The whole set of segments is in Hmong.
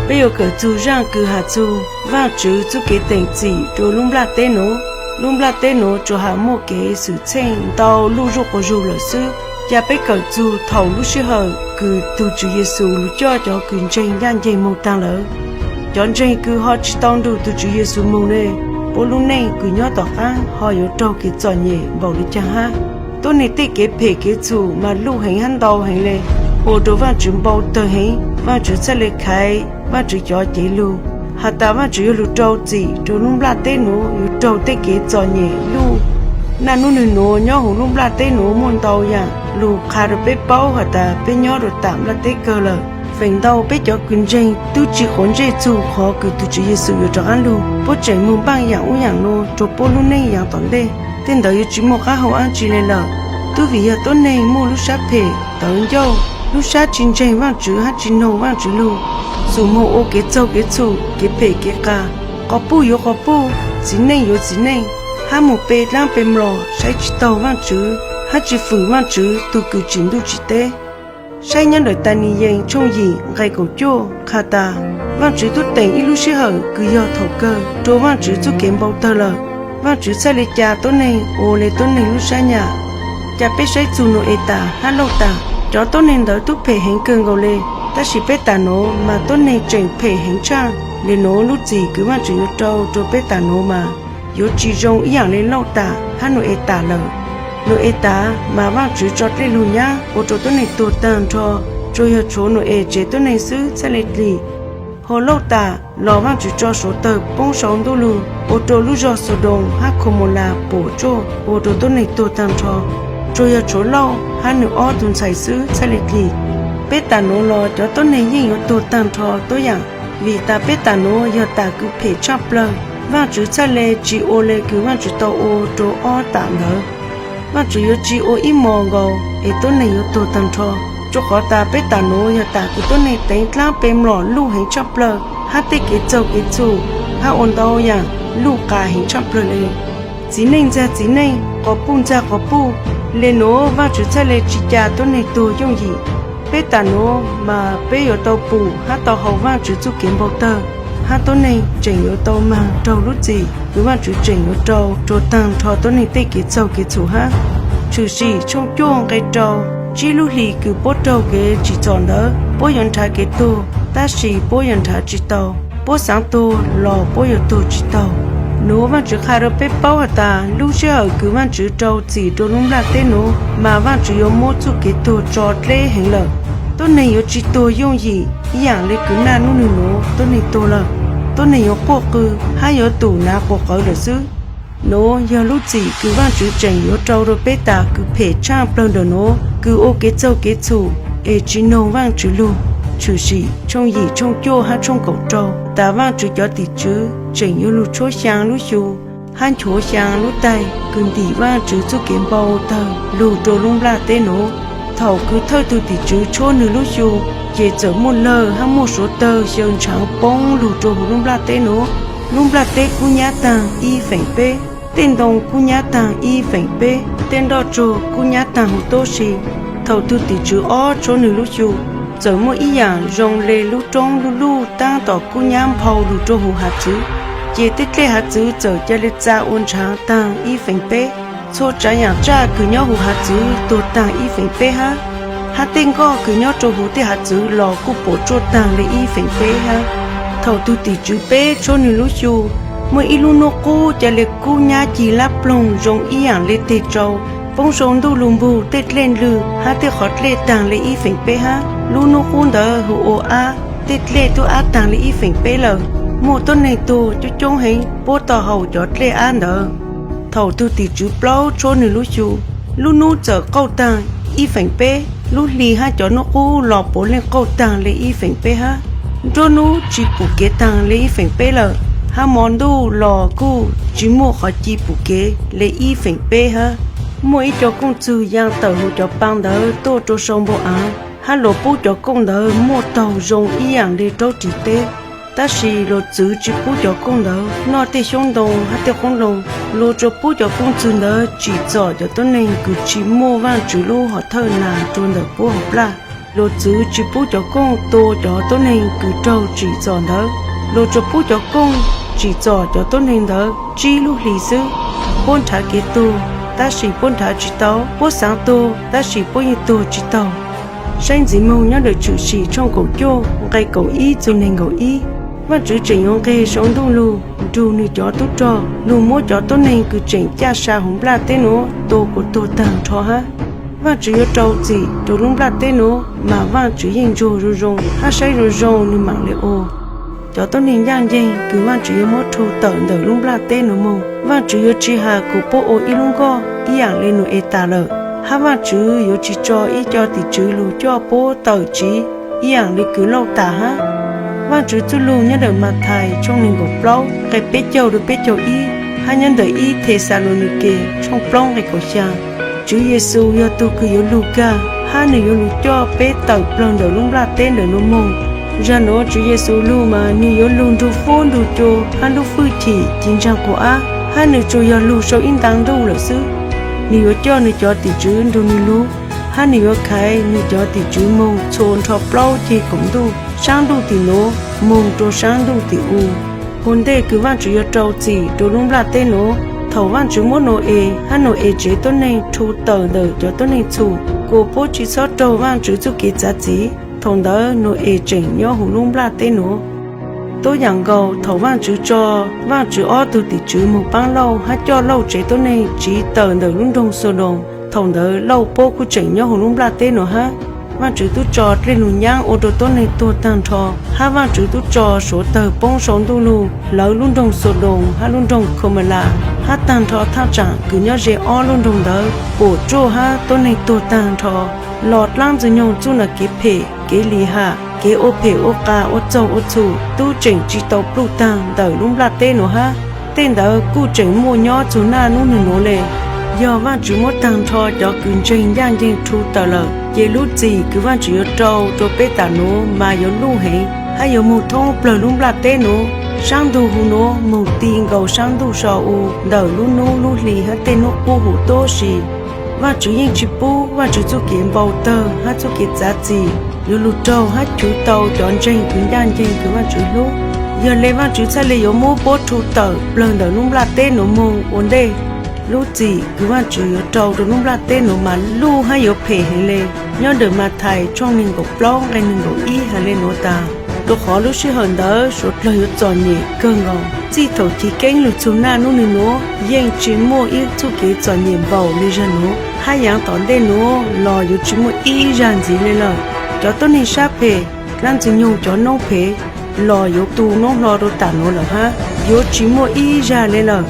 Peb yuav kawm txug zaaj kws has txug Vaajtswv txuj kev teem txim rua lub nplaj teb nuav. Lub nplaj teb nuav tsuas has muaj kev xwm txheej ntau luj zuj quas zug lawm xwb. Ca peb kawm txug thaum lub sij hawm kws tug Tswv Yexus lug coj cov kws ntseeg ncaaj nceeg moog taag lawm. Cov ntseeg kws ho tsi tau nrug tug Tswv Yexus moog ne, puab lub neej kws nyob tom qaab ho yuav raug kev txom nyem npaum le caag hab? Tuab neeg tej kev phem kev txhum mas luj heev hab ntau heev le, ua rua Vaajtswv npau tawg heev. Vaajtswv txhaj le khaiv Vaajtswv cov cev lug has tas Vaajtswv yuav lug rau txim rua lub nplaj teb nuav yuav raug tej kev txom nyem luj. Naj nub nwg nuav nyob huv lub nplaj teb nuav muaj ntau yaam lug qha rua peb paub has tas peb nyob rua tam nplaj teb kawg lawm. Feem ntau peb cov kws ntseeg tub tsi quav ntsej txug qhov kws tug Tswv Yexus yuav rov qaab lug, puab tseem moog npaaj yaam ub yaam nuav rua puab lub neej yaav tom ntej. Tej ntawd yuav tsi muaj qaab hau dlaab tsi le lawm. Tub vim yog tuab neeg muaj lub sab phem tawv ncauj, lub sab tsi ntseeg Vaajtswv hab tsi noog Vaajtswv lug, xum moog ua kev txaug kev txhum, kev phem kev qas, quas puj yuav quas puj, txiv neej yuav txiv neej, hab moog pe dlaab pe mlom saib tsi taug Vaajtswv hab tsi fwm Vaajtswv tug kws tsim ntuj tsim teb. Saib nyob ntawm Daniyees tshooj yim nqe kaum cuaj qha tas, Vaajtswv tub teem ib lub sij hawm kws yog thaum kawg rua Vaajtswv txuj kev npau tawg lawm. Vaajtswv txhaj le ca tuab neeg ua le tuab neeg lub sab nyam. Ca peb saib txug Nau-es tas hab Lauj tas, cov tuab neeg ntawd tub phem heev kawg nkaus le, tab sis peb tas nuav mas tuab neeg tseem phem heev tshaaj. Le nuav lub txim kws Vaajtswv yuav rau rua peb tas nuav mas yuav tsi zoo ib yaam le Lauj tas hab Nau-es tas lawm. Nau-es tas mas Vaajtswv tso dlej lug nyab ua rua tuab neeg tuag taag nrho, tsuas yog tshuav Nau-es tsev tuab neeg xwb txhaj le dlim. Hos Lauj tas los Vaajtswv tso suav tawg poob sau ntuj lug ua rua lub zog Xaudoos hab Khaumolas puam tsuaj ua rua tuab neeg tuag taag nrho, tsuas yog tshuav Lauj hab nwg ob tug ntxhais xwb txhaj le dlim. Peb tas nuav los cov tuab neeg yeej yuav tuag taag nrho tuab yaam, vim tas peb tas nuav yog tas kws phem tshaaj plawg. Vaajtswv txhaj le tsi ua le kws Vaajtswv tau ua rua ob tas ntawd. Vaajtswv yuav tsi ua ib mos nkaus es tuab neeg yuav tuag taag nrho, rua qhov tas peb tas nuav yog tas kws tuab neeg teev dlaab pe mlom luj heev tshaaj plawg hab tej kev txaug kev txhum hab ua ntau yaam luj qas heev tshaaj plawg le. Txiv neej ntxag txiv neej, quas puj ntxag quas puj, le nuav Vaajtswv txhaj le tsi ca tuab neeg tuag yooj yim. Peb tas nuav mas peb yuav tau pum hab tau haus Vaajtswv txuj kev npau tawg, hab tuab neeg tseem yuav tau maag raug lub txim kws Vaajtswv tseem yuav rau rua taag nrho tuab neeg tej kev txaug kev txhum hab. Tshwm Sim tshooj cuaj nqe rau, ntsib lub hlis kws puab raug kev tsim txom ntawd puab yuav nrhav kev tuag, tab sis puab yuav nrhav tsi tau. Puab xaav tuag los puab yuav tuag tsi taug. Nuav Vaajtswv qha rua peb paub has tas lub sij hawm kws Vaajtswv rau txim rua lub nplaj teb nuav mas Vaajtswv yuav muab txuj kev tuag tso dleb heev lawm. Tuab neeg yuav tsi tuag yooj yim ib yaam le kws naj nub nwg nuav tuab neeg tuag lawm. Tuab neeg yuav quaj qw hab yuav tum nav quas qawv lawm xwb. Nuav yog lub txim kws Vaajtswv tseem yuav rau rua peb tas kws phem tshaaj plawg ntawm nuav kws ua kev txaug kev txhum es tsi noog Vaajtswv lug. Tshwm Sim tshooj yim tshooj cuaj hab tshooj kaum rau tas Vaajtswv cov tim tswv tseem yuav lug tshuab xyaa lub xyu hab nchuav xyaa lub taig kws ntim Vaajtswv txuj kev npau tawg lug rua lub nplaj teb nuav. Thaum kws thawj tug tim tswv tshuab nwg lub xyu, ces txawm muaj lawg hab muaj suav tawg xyaw ntshaav poob lug rua huv lub nplaj teb nuav. Lub nplaj teb kub nyab taag ib feem peb, tej ntoo kub nyab taag ib feem peb, tej nroj tsuag kub nyab taag huv tuab si. Thaum tug tim tswv ob tshuab nwg lub xyu, txawm muaj ib yaam zoo le lub roob luj luj taab tom kub nyab nphau lug rua huv hav txwv, ces tej dlej hav txwv txawm ca le txa ua ntshaav taag ib feem peb. Txhua tsaav yaam tsaj kws nyob huv hav txwv tuag taag ib feem peb hab, hab tej nkoj kws nyob rua huv tej hav txwv los kuj puam tsuaj taag le ib feem peb hab. Thaum tug tim tswv peb tshuab nwg lub xyu, muaj ib lub nub qub ca le kub nyab cig lab ploog zoo ib yaam le teg tsau poob sau ntuj lug npug tej dlej ndlwg hab tej qhov dlej taag le ib feem peb hab. Lub nub qub ntawd hu ua Ab, tej dlej tub ab taag le ib feem peb lawm. Muaj tuab neeg tuag coob coob heev puab tau haus cov dlej ab ntawd. Thaum tug tim tswv plaub tshuab nwg lub xyu, lub nub txawm qauj taag ib feem peb, lub hli hab cov nub qub los puav leej qauj taag le ib feem peb hab. Nruab nub tsi pum kev taag le ib feem peb lawm, hab mo ntuj los kuj tsi muaj qhov ci pum kev le ib feem peb hab. Muaj ib co kooj txwg yaa tawm huv cov paa ntawd tuaj rua sau npoo aav, hab luas pub cov kooj ntawd muaj taug zoo ib yaam le raub ris teb. Tab sis luas txwv tsi pub cov kooj ntawd noj tej xyoob ntoo hab tej qoob loo. Luas tsuas pub cov kooj txwg ntawd tsim txom cov tuab neeg kws tsi muaj Vaajtswv lub hom thawj nas rua ntawm puab hauv plaj. Luag txwv tsis pub cov kooj tua cov tuab neeg kws raug tsim txom ntawd, luag tsuas pub cov kooj tsim txom cov tuab neeg ntawd tsib lub hlis xwb. Puab nrhav kev tuag, tab sis puab nrhav tsis tau; puab xaav tuag, tab sis puab yeej tuag tsis taug. Saib ntxiv moog nyob ntawm Tshwm Sim tshooj kaum cuaj nqe kaum ib txug neeg nkaum ib. Vaajtswv tseem yuav nqeg sau ntuj lug nrug nwg cov tub rog lug muab cov tuab neeg kws tseem caj sa huv nplaj teb nuav tua kuas tuag taag nrho hab. Vaajtswv yuav rau txim rua lub nplaj teb nuav, mas Vaajtswv yeej ntsuag zoo zoo hab saib zoo zoo nwg maam le ua. Cov tuab neeg ncaaj nceeg kws Vaajtswv yuav muab rhu tawm ntawm lub nplaj teb nuav moog, Vaajtswv yuav tsi has kuas puab ua ib lub nkoj ib yaam le Nau-es tas lawm, hab Vaajtswv yuav tsi tso ib co tim tswv lug coj puab tawm tsiv ib yaam le kws Lauj tas hab. Vaajtswv txuj lug nyob ntawm Mathais tshooj neeg nkaum plaub nqe peb caug rua peb caug ib, hab nyob ntawm ib Thexalaunikes tshooj plaub nqe kaum xyaa. Tswv Yexus yog tug kws yuav lug kag, hab nwg yuav lug coj peb tawm plawg ntawm lub nplaj teb ntawm nuav moog. Zag nuav Tswv Yexus lug mas nwg yuav lug nrug fuab nrug cua hab lub fwj chim ci ntsaag quas ab, hab nwg tsuas yog lug sau ib ntaa ntuj lawm xwb. Nwg yuav coj nwg cov tim tswv nrug nwg lug, hab nwg yuav khaiv nwg cov tim tswv moog txhua nrho plaub ceg koom ntuj, saab ntuj tim nuav moog rua saab ntuj tim u. Ua ntej kws Vaajtswv yuav rau txim rua lub nplaj teb nuav, thaum Vaajtswv muab Nau-es hab Nau-es tsev tuab neeg rhu tawm ntawm cov tuab neeg txhum kuas puab tsi txhob raug Vaajtswv txuj kev txav txim, thaum ntawd Nau-es tseem nyob huv lub nplaj teb nuav. Tuab yaam nkaus thaum Vaajtswv tso Vaajtswv ob tug tim tswv moog paab Lauj hab coj Lauj tsev tuab neeg tsiv tawm ntawm lub nroog Xaudoos, thaum ntawd Lauj puab kuj tseem nyob huv lub nplaj teb nuav hab. Vaajtswv tub tso dlej lug nyaab ua rua tuab neeg tuag taag nrho, hab Vaajtswv tub tso suav tawg poob sau ntuj lug hlawv lub nroog Xaudoos hab lub nroog Kaumaulas, hab taag nrho thaaj tsaam kws nyob ze ob lub nroog ntawd puam tsuaj hab tuab neeg tuag taag nrho. Los dlaab Ntxwg Nyoog txuj nam kev phem, kev lim ham, kev ua phem ua qas ua txaug ua txhum tub tseem tsi tau pluj taag ntawm lub nplaj teb nuav hab. Tej ntawd kuj tseem muaj nyob txug naj nub nwg nuav le. Yog Vaajtswv muab taag nrho cov kws ntseeg ncaaj nceeg rhu tawm lawm, ces lub txim kws Vaajtswv yuav rau rua peb taam nuav mas yuav luj heev hab yuav moog thoob plawg lub nplaj teb nuav, saab ntug huv nuav moog ti nkaus saab ntuj so u ntawm lub nub lub hli hab tej nub qub huv tuab si. Vaajtswv yeej tsi pub Vaajtswv txuj kev npau tawg hab txuj kev txav txim yuav lug raug hab chwv tau cov ntseeg kws ncaaj nceeg kws Vaajtswv hlub. Yog le Vaajtswv txhaj le yuav muab puab rhu tawm plawg ntawm lub nplaj teb nuav moog ua ntej. Lub txim kws Vaajtswv yuav rau rua lub nplaj teb nuav mas luj hab yuav phem heev le. Nyob ntawm Mathais tshooj neeg nkaum plaub nqe neeg nkaum ib has le nuav tas, rua qhov lub sij hawm ntawd suav dlawg yuav txom nyem kawg nkaus. Txij thaum chiv keeb lug txug naj nub nwg nuav yeej tsi muaj ib txuj kev txom nyem npaum le zag nuav, hab yaav tom ntej nuav los yuav tsi muaj ib zag ntxiv le lawm. Cov tuab neeg sab phem, dlaab Ntxwg Nyoog cov noob phem los yuav tu noob hlo rua taam nuav lawm hab yuav tsi muaj ib zag le lawm.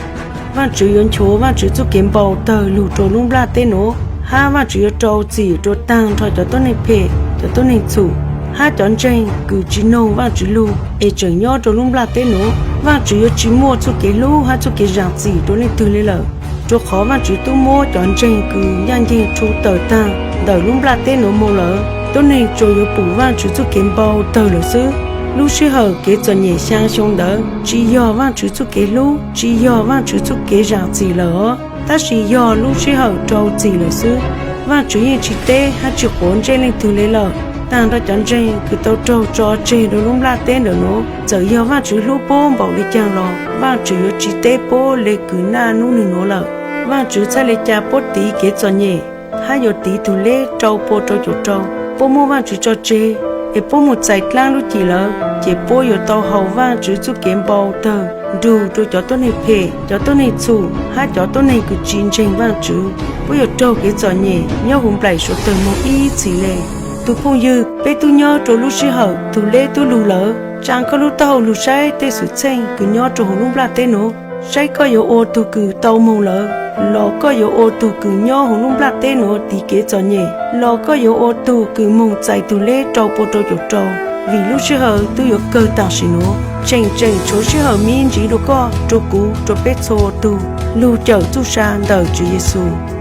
Vaajtswv yuav nchuav Vaajtswv txuj kev npau tawg lug rua lub nplaj teb nuav, hab Vaajtswv yuav rau txim rua taag nrho cov tuab neeg phem, cov tuab neeg txhum, hab cov ntseeg kws tsi noog Vaajtswv lug es tseem nyob rua lub nplaj teb nuav. Vaajtswv yuav tsi muaj txuj kev hlub hab txuj kev zaam txim rua leej twg le lawm, rua qhov Vaajtswv tub muab cov ntseeg kws ncaaj nceeg rhu tawm taag ntawm lub nplaj teb nuav moog lawm. Tuab neeg tsuas yuav pum Vaajtswv txuj kev npau tawg lawm xwb. Lub sij hawm kev txom nyem xyaa xyoo ntawd tsi yog Vaajtswv txuj kev hlub, tsi yog Vaajtswv txuj kev zaam txim lawm os, tab sis yog lub sij hawm rau txim lawm xwb. Vaajtswv yeej tsi teb hab tsi quav ntsej leej twg le lawm. Taag nrho cov ntseeg kws tau raug tso tseg rua lub nplaj teb ntawm nuav, txawm yog Vaajtswv hlub puab npaum le caag los Vaajtswv yuav tsi teb puab le kws naj nub nwg nuav lawm. Vaajtswv txhaj le ca puab tiv kev txom nyem, hab yuav tiv tug leb rau pua rau caum rau. Puab muab Vaajtswv tso tseg es puab moog txais dlaab lub cim lawm, ces puab yuav tau haus Vaajtswv txuj kev npau tawg nrug rua cov tuab neeg phem, cov tuab neeg txhum hab cov tuab neeg kws tsi ntseeg Vaajtswv. Puab yuav raug kev txom nyem nyob huv nplaim suav tawg moog ib txhis le. Tug phooj ywg, peb tub nyob rua lub sij hawm tug leb tub lug lawm. Tsaa koj lub taub hau lug saib tej xwm txheej kws nyob rua huv lub nplaj teb nuav, saib koj yuav ua tug kws tau moog lawm, los koj yuav ua tug kws nyob huv lub nplaj teb nuav tiv kev txom nyem, los koj yuav ua tug kws moog txais tug leb rau pua rau caum rau. Vim lub sij hawm tub yuav kawg tam sim nuav, tseem tseem tshuav sij hawm miv ntsiv rua koj, rua kuv, rua peb txhua tug lug cawm txuj sa ntawm Tswv Yexus.